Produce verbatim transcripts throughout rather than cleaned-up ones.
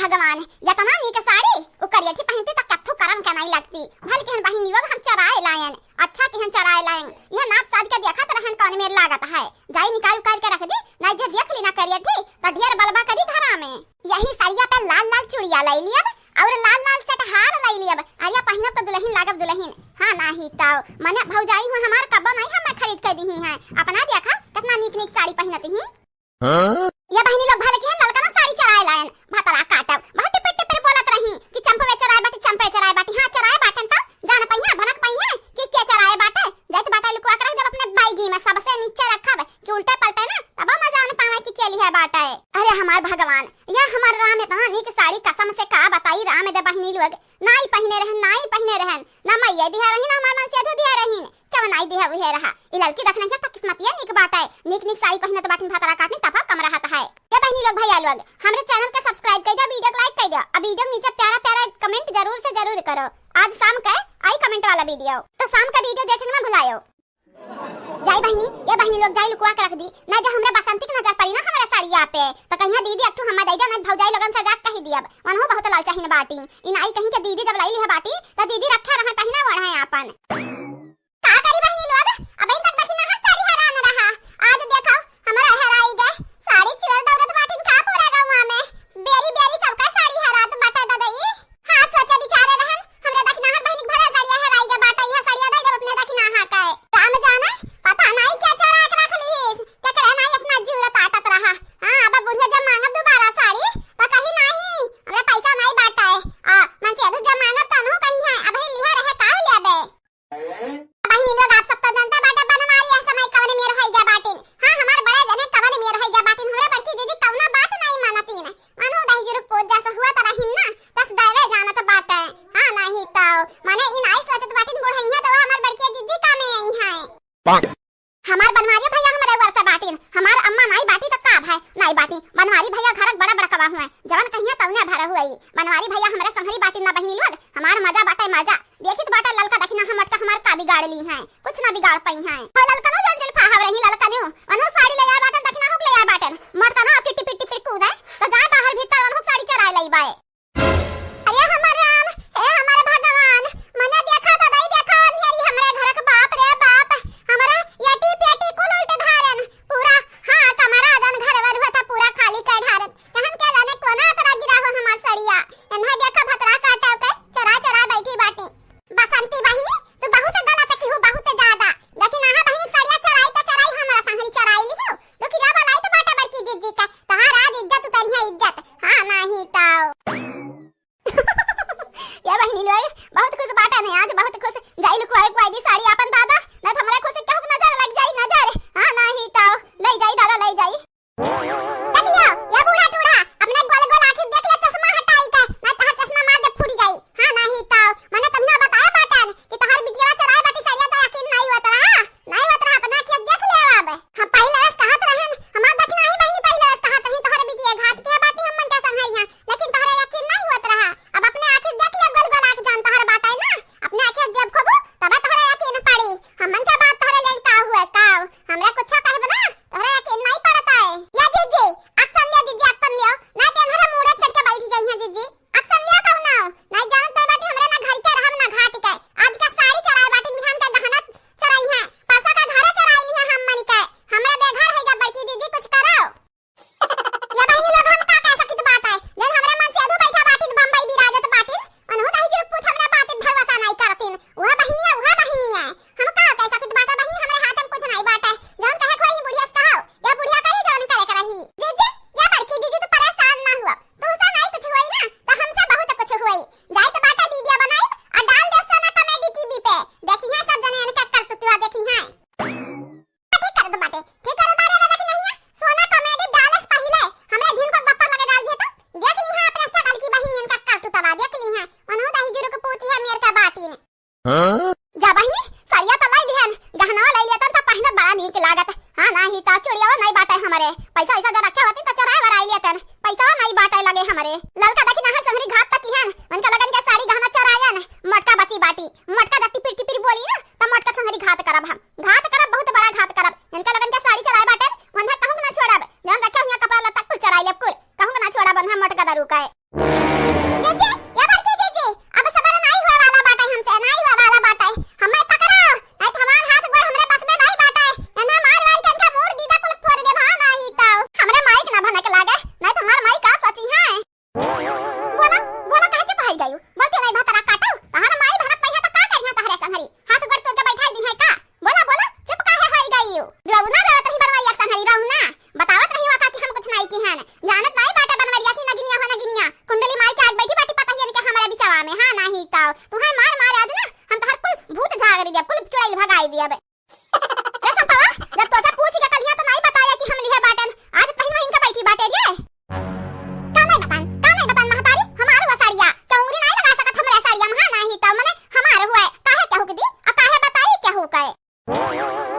भगवान, यतना नीक साड़ी, उ करियठी पहिनती त कत्थू करम के नाई लगती। भल किहन बहिनी लोग हम चराए लायन, अच्छा किहन चराए लायन। यह नाप साज के देखत रहन कौन मेर लागत है। जाई निकाल उकाल के रख दी, नाई जे देख ली ना करियठी, त ढेर बलबा करी घरा में। यही सड़िया पे लाल लाल चूड़िया लाई लियब, और लाल लाल सेट हार लाई लियब। अरे पहिनब त दुलहिन लागब दुलहिन। हाँ, नाही तौ। मने भौजाई हुआ हमार कब्बो नाई हमें खरीद के दिही हैं। अपना देखा, कितना नीक नीक साड़ी पहिनती ही। हाँ? ये बहिनी लोग भले किहन ललकनो साड़ी चराए लायन, भतरा काटब। बहुत टिपिर टिपिर बोलत रही कि चंपवे चराए बाटी, चंपवे चराए बाटी। हाँ, चराए बाटन त जान पहिया, भनक पहिया कि के चराए बाटे। जाइत बाटे लुकवा के रख देब अपने बैगी में, सबसे नीचे रखब कि उल्टे पलटे ना, तब हम जान पावे कि के लिहे बाटे। अरे हमार भगवान, ये हमार राम इतना नीक साड़ी कसम से का बताई राम दे बहिनी लोग। नाई पहिने रहन, नाई पहिने रहन। ना मैया दिहे रही, ना हमार मनसेधू दिहे रही। जवन आई दिहे उहे रहा। ई ललकी दखिनहिया त किस्मतिया नीक बाटे। नीक नीक साड़ी पहिनत बाटिन भतरा काटिन तब कम रहत है। ये बहिनी लोग भैया लोग, हमरे channel के subscribe कर दो, video को like कर दो। अब video के नीचे प्यारा प्यारा comment जरूर से जरूर करो। आज शाम के आई comment वाला video। तो शाम का video देखे ना भुलायो। जाई बहिनी, ये बहिनी लोग जाई लुकवा के रख दी। ना जो हमरे बसंती के नजर पड़ी ना हमरे साड़िया पे, तो कहिया दीदी अट्ठू हमें दे दे, ना भौजाई लोगन से जाके कही दियब। वनहु बहुत लालचाहिन बाटी। इन आई कहीं के दीदी जब लाई लिहे बाटी, तो दीदी रखे रहे पहिना ओढ़े आपन। का करी बहिनी लोग, अबहिन तक दखिनहा साड़ी हेरान रहा। आज देखो, हमरा हेराई गए। साड़ी चुअर दौड़त बाटिन का पूरा गौवा में। बेरी बेरी सबका साड़ी हेरात बाटे ददई। हाँ, सोचे विचारे रहन, हमरा दखिनहा बहिनी के भला साड़िया हेराई गए बाटे, इहे साड़िया दे देब अपने दखिनहा के। राम जाने, पता नाई के चोरा के रख लीस, केकरे नाई इतना जरूरत आटत रहा। हाँ, अब बुढ़िया जब मांगब दोबारा साड़ी, तो कही नाही, हमरा पैसा नाई बाटे। आ, मनसेधू जब मांगब तनहु कही है, अबहिन लिहा रहे का लेबे। बहिनी लोग, आप सब तो जनता बाटे बनवारी यह समय कवन मेर होई गया बाटिन। हाँ, हमार बड़े जने कवन मेर होई गया बाटिन। हमरे बड़की दीदी कवनो बात नाई मानतीन। मानो दही जुरुक पूत जस हुआ त रहिन ना, तस दैवे जानत बाटे। हाँ, नाही तो। माने ई नाई सोचत बाटिन बुढ़ैया तो हमार बड़की दीदी कामे आई हैं। हमार बनवारी भैया हमरे वर से बाटिन, हमार अम्मा नाई बाटी त का भय, नाई बाटी। बनवारी भैया घरक बड़ा बड़कवा हुए, जवन कहिया तउने भर हुए। बनवारी भैया हमरे संहरी बाटिन ना बहिनी लोग, हमार मजा बाटे मजा। देखित बाटे ललका दखिनहा मोटका हमार का बिगाड़ ली हैं, कुछ ना बिगाड़ पई हैं। हो ललकनो जौन जुल्फा हव रही ललकनो, वनहु साड़ी ले आए बाटन, दखिनहुक ले आए बाटन। मर्दना टिपी टिपी टिपी कूदे, तो जाए बाहर भीतर वनहु साड़ी चराए लई बाए। अरे हमर राम, हे हमर भगवान, मने देखा तो दई देखा अंधेरी हमरे घरक, बाप रे बाप, हमरा यटी पेटी कुल उल्टे धारन, पूरा, हाँ, कमरा जौन घर वर हुआ था पूरा खाली कर धारन। कहन के जाने कोना तरह गिरा हो हमार सड़िया। एन्हे देखा भतरा काटे के चरा चरा बैठी बाटी। बसंती बहिनी, तू बहुत गलत किहू, बहुत ज्यादा। लेकिन आहा बहिनी सड़िया चराई त चराई, हमरा संगरी चराई लिहू। रुक जा, बोलाई त बाटे बड़की जिज्जी के। तहार आज इज्जत उतरी है इज्जत। हाँ, नाही तो। ये बहिनी लोग, बहुत खुश बाटे ने आज, बहुत खुश। जाई लुकवाई कुआई दी साड़ी आपन दादा, ना तो हमरा खुशी केहू के नजर लग जाई, नजर। हाँ, नाही तो। ले जाई दादा, ले जाई। देख लियो, ये बूढ़ा टूढ़ा, अपने गोल गोल आँखी देख ले, चश्मा हटाई के, ना तहार चश्मा मार दे फूट जाई। हाँ, नाही तो, मने तमना बताए बाटन कि तहार बिटिया चराए बाटी सरिया, तो यकीन नाही होत रहा, नाही होत रहा, अपने आँखी देख लियो अब। हम पहिले रस कहत रहन, हमार दखिनही बहिनी पहिले रस कहत रही, तोहरे बिटिया घात के बाटी हमन के संघरिया, लेकिन तोहरे यकीन नाही होत रहा। अब अपने आँखी देख लियो, गोल गोल आँख जान तोहर बाटे ना, अपने आँखी जब खोबू, तबे तोहरे यकीन पड़ी। हमन के बात तोहरे लेन का हुए, का? हमरा कुछो कहबे ना, तोहरे यकीन नाही पड़त है। या जिज्जी, action लियो जिज्जी, action लियो, ना तो हमरा मूड़े चढ़ के बैठ जाई है जिज्जी। Action लियो कहू ना, नाही जानत है बाटी हमरा ना घर के रहब ना घाट के। आज का साड़ी चराए बाटी, बिहान का गहना चराई है, परसों का घरे चराई ली है हमन के। हमरा बेघर है जब बड़की जिज्जी कुछ करो। या बहिनी लोग हम का कह सकित बाटे, जब हमरे मनसेधू बैठा बाटिन बम्बई बिराजत बाटिन, उनहु दही जुरुक पूत हमरा बात भरोसा नाही करतिन। उहा बहिनी है, उहा बहिनी है। हम का कह सकित बाटे बहिनी, हमरे हाथ में कुछ नाही बाटे। जौन कहे खोई बुढ़िया से कहो, या बुढ़िया करी जौन करे के रही। जिज्जी, या बड़की जिज्जी तू परेशान ना हुआ। तुमसे नाही कुछ होई ना, तो हमसे बहुत कुछ होई। जाइत बाटे video बनाई और डाल दे सोना comedy TV पे। देखी है सब जने इनका करतुतवा देखी है। ठीक करत बाटे, ठीक करत बाटे, दादा की नहीं है। सोना comedy डालस पहिले, हमरे झिन को गप्पर लगे डाल दिए तो देख ली है अपने सकल की बहिनी इनका करतुतवा देख ली है। उनहु दही जुरुक पूती है मेर का बाटी ने। हाँ? जा बहिनी, सड़िया तो लाई लिहन, गहनवा लाई लिया तन तो पहिने बड़ा नीक लागत। हाँ, नाही तो चुड़िया नाही बाटे हमरे, पैसा ऐसा जब रखे होती तो चराए वराई लिया तन, पैसा नाही बाटे लगे हमरे। ललका देखी ना है संहरी घात तक किहन, उनका लगन के साड़ी गहना चरायन, मोटका बची बाटी, मोटका जब टिपिर टिपिर बोली ना, तो मोटका संहरी घात करब हम। घात करब, बहुत बड़ा घात करब। इनका लगन के साड़ी चराए बाटे, वन्हा कहूँ ना छोड़ब। जौन रखे हुआ कपड़ा लत्ता कुल चराई लेब कुल। कहूँ ना छोड़ब वन्हा मोटका दारू का। जीजी, ए बड़की जीजी, अब सबर नाई हुए वाला बाटे हमसे, नाई हुए वाला बाटे। हमें पकड़ो, नाई तो हमार हाथ गोड़ हमरे बस में नाई बाटे। एन्हा मार वार के एनका मूड़ दीदा कुल फोड़ देब, हाँ, नाई तो। हमरे माई के ना भनक लागे, नाई तो हमार माई का सोची है। बोला, बोला, काहे चुप होई गयू? बोलती नहीं भतरा काटो, तहार माई भनक पइहा तो का करिहा तहरे संघरी? हाथ गोड़ तोड़ के बैठाई दी है का? बोला, बोला, चुप काहे होई गयू? रोऊ ना रोवत रही बनवरिया के संघरी, रोऊ ना। बतावत रही वका कि हम कुछ नाई किहन। जानत नाई बाटे बनवरिया की नगिनिया हो नगिनिया। कुंडली माई के आज बैठी बाटी पतहियन के हमरा बिचवा में, हाँ, नाहीं तो। तुहें मार मार आज ना हम तहर कुल भूत झागरी दियब, कुल चुड़ैल भगाई दियब। रे चंपवा, जब तोसे पूछ के कलिया तो नाई बताया कि हम लिहे बाटेन, आज पहिन वहिन के बैठी बाटे रे। का नाई बतान, का नाई बतान महतारी, हमार हुआ साड़िया, क्यों उंगली नाई लगा सकत हमरे साड़िया में, हाँ, नाहीं तो मने हमार हुआ, काहे केहू के दी, आ काहे बताई केहू के।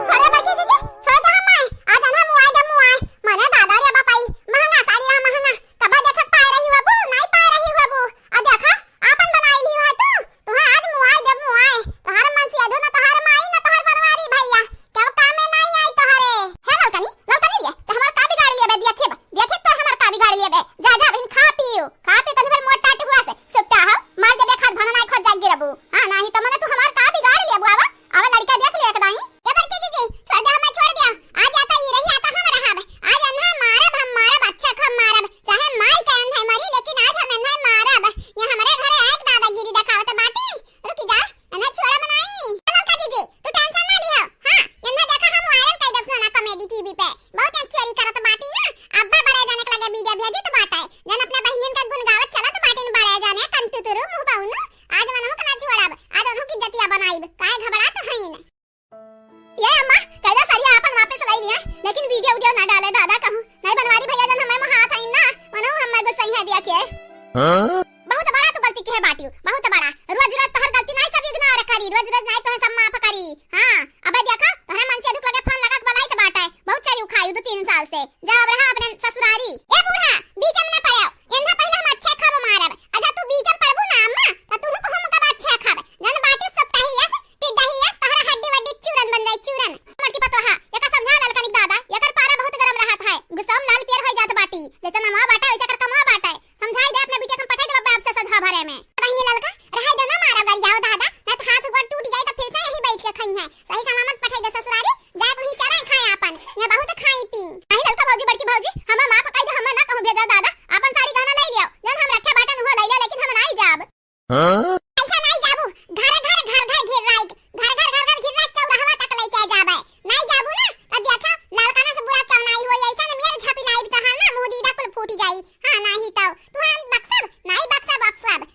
छोड़ दे बड़की जीजी, छोड़ दे हम माई, आज ना मुआई दे मुआई, मने दादा रे बापाई, महंगा साड़ी रहा महंगा, कबा देखत पाए रही हबू, नाई पाए रही हबू, आ देखा, आपन बनाई ली है तू, तुहे आज मुआई दे मुआई, तोहार मनसेधू न तोहार माई न तोहार बनवारी भैया, केहू काम में नाई आई तोहरे। हे ललकनी, ललकनी रे, ते हमार का बिगाड़ लेबे, देखे, देखे तो हमार का बिगाड़ लेबे, जा, जा, बहिन खा पियो, खा पियो, तनी भर मोट टाट हुआ से, सुट्टा हो, मार देबे खाद भना नाई खोज जाए गिरबू, हाँ, नाहीं तो मने तू हमार का बिगाड़ लेबू, आवा, आवा लड़का देख ले एक दाई। ए बड़की जीजी, छोड़ दे, हमें छोड़ दिया। आज या तो ई रही, या तो हम रहब। आज अन्हा मारब, हम मारब, अच्छा खूब मारब। चाहे माई के अन्हे मरी, लेकिन आज हम अन्हे मारब। ये हमरे घरे आइक दादागिरी देखावत बाटी। रुकी जा, अन्हे छोड़ब नाई। ए ललका जीजी, तू tension ना लिहो। हाँ, अन्हे देखा हम viral कई देब सोना comedy TV पे। बहुत चोरी करत बाटी ना। अब्बा बड़े जाने के लगे video भेजत बाटे। जन अपने बहिनियन के गुण गावत चलत बाटिन बड़े जाने कंतुतुरु मुँह बउनु। आज मनहु के ना छोड़ब। आज उन्हों की जतिया बनाइब। काहे घबरात हईन? ए अम्मा, कह दे सड़िया आपन वापस लाई लिया, लेकिन video उडियो ना डाले दादा कहूँ। नहीं बनवारी भैया जन हमें मोहात हईन ना, मनो हमें गुस्सई है दिया के। हाँ? बहुत बड़ा तू गलती किहे बाटियो, बहुत बड़ा। रोज रोज तोहर गलती नहीं सब ignore करी, रोज रोज नहीं तोहे सब माफ करी। हाँ, अबे देखा, तोहरे मनसेधू के लगे phone लगा के बलाई तो बाटे, बहुत चरी उखायू दो तीन साल से। जा अब रहा अपने ससुरारी। ए बूढ़ा, बीच में ना पड़ो, एन्हा पहिले हम अच्छे खाब मारब। अच्छा तू बीच में पड़बू ना अम्मा, त तुहू को हम कब अच्छे खाब। जन बाटी सब टहियस, टिड्डहियस, तोहरा हड्डी वड्डी चूरन बन जाई, चूरन। मोटकी पतोहा, एका समझा ललकनिक दादा, एकर पारा बहुत गरम रहत है। गुस्सा में लाल पियर होई जात बाटी। जैसे नमवा बाटे, वैसे एकर कमवा बाटे। समझाई दे अपने बिटिया के, हम पठाई देब अब्बे आपसे सझा भरे में। बहिनी ललका, रहे दो ना मारा गरियाओ दादा, नहीं तो हाथ गोड़ टूट जाई तो फिर से यही बैठ के खइहैं। सही सलामत पठाई दे ससुरारी, जाए वहीं चला खाए आपन। यहाँ बहुत खाई पी। अही ललका भौजी, बड़की भौजी, हमें माफ कई दे, हमें ना कहूँ भेजा दादा, आपन साड़ी गहना ले लियो, जन हम रखे बाटन उहो ले लियो, लेकिन हम नाई जाब। हाँ? ऐसा नाई जाबू, घर घर घर घर घिर्राई, घर घर घर घर घिर्राई चौराहवा तक लेके जाबे। नाई जाबू ना, तब देखा ललकना से बुरा क्यों नाई होई, ऐसा न मेर झापी लाई तहार ना मुँह दीदा कुल फूटी जाई। हाँ, नाहीं तो तुहान बक्सब, नाई बक्सब, बक्सब।